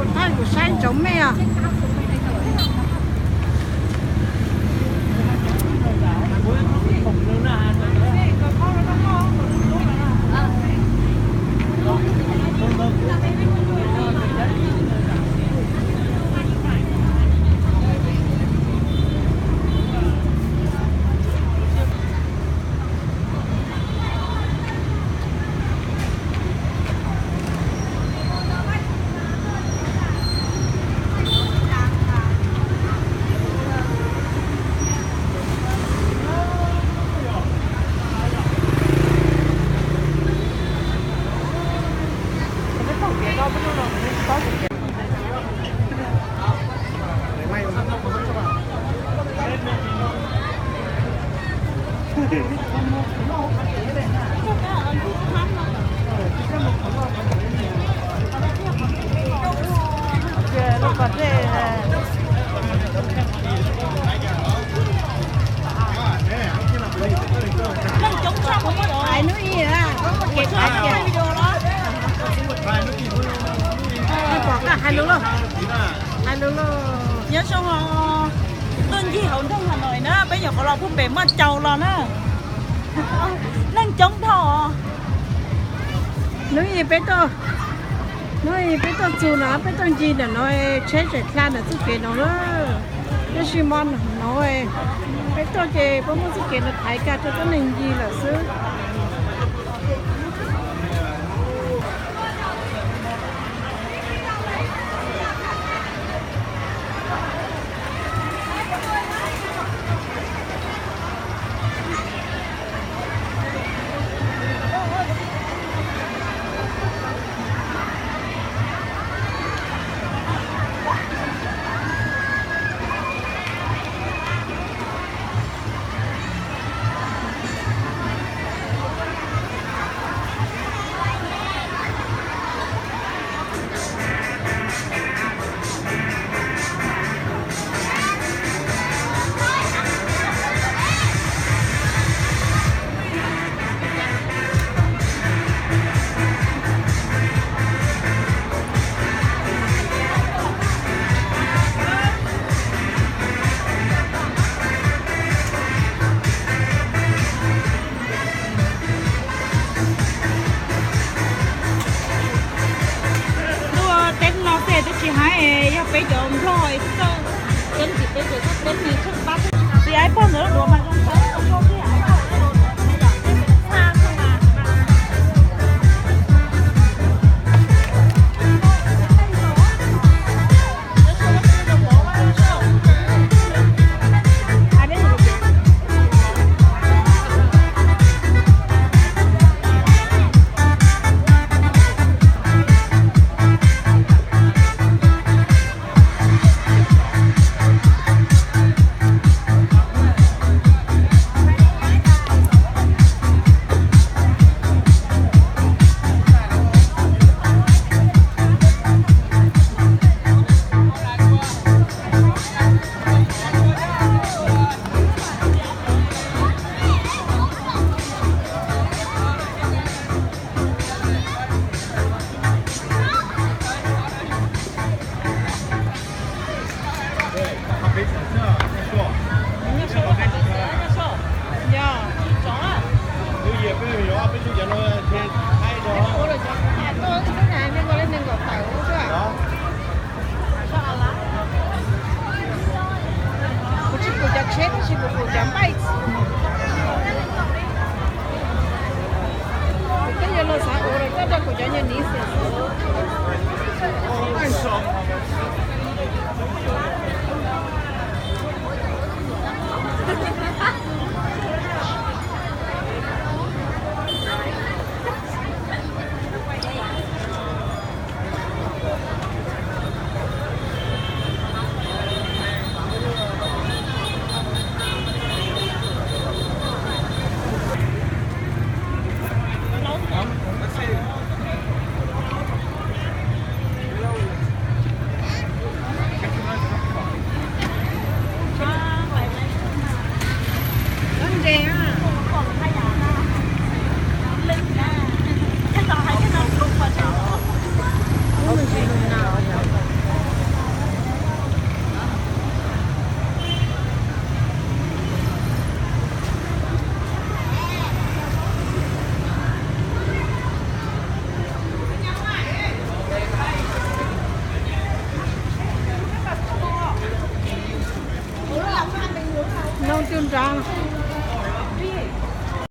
Kuv thaij kuv saib ntsoov mej os. Hais lus lauj, hais lus lauj, hais lus lauj. Nyob zoo os, tuaj ncig hauv nroog Hà Nội na, peb nyuam qhuav los puag pem Maj Caus los na. Neeg coob dhau os. Hnub i peb tuaj, hnub i peb tuaj txug no, peb tuaj ncig ntawm no, tsheb tseem hla ntawm txuj kev no na. Tab sis mo no peb tuaj ces peb muab txuj kev no thaiv kiag rau tuab neeg ncig lawm xwb. Lub teb no xwb twb tsis hais, yog peb cov Nplog xwb, cov ntxim peb cov teb ne tsheej pab xwb. Txiv, ib pog ntawd duav mas zoo thiab. Rab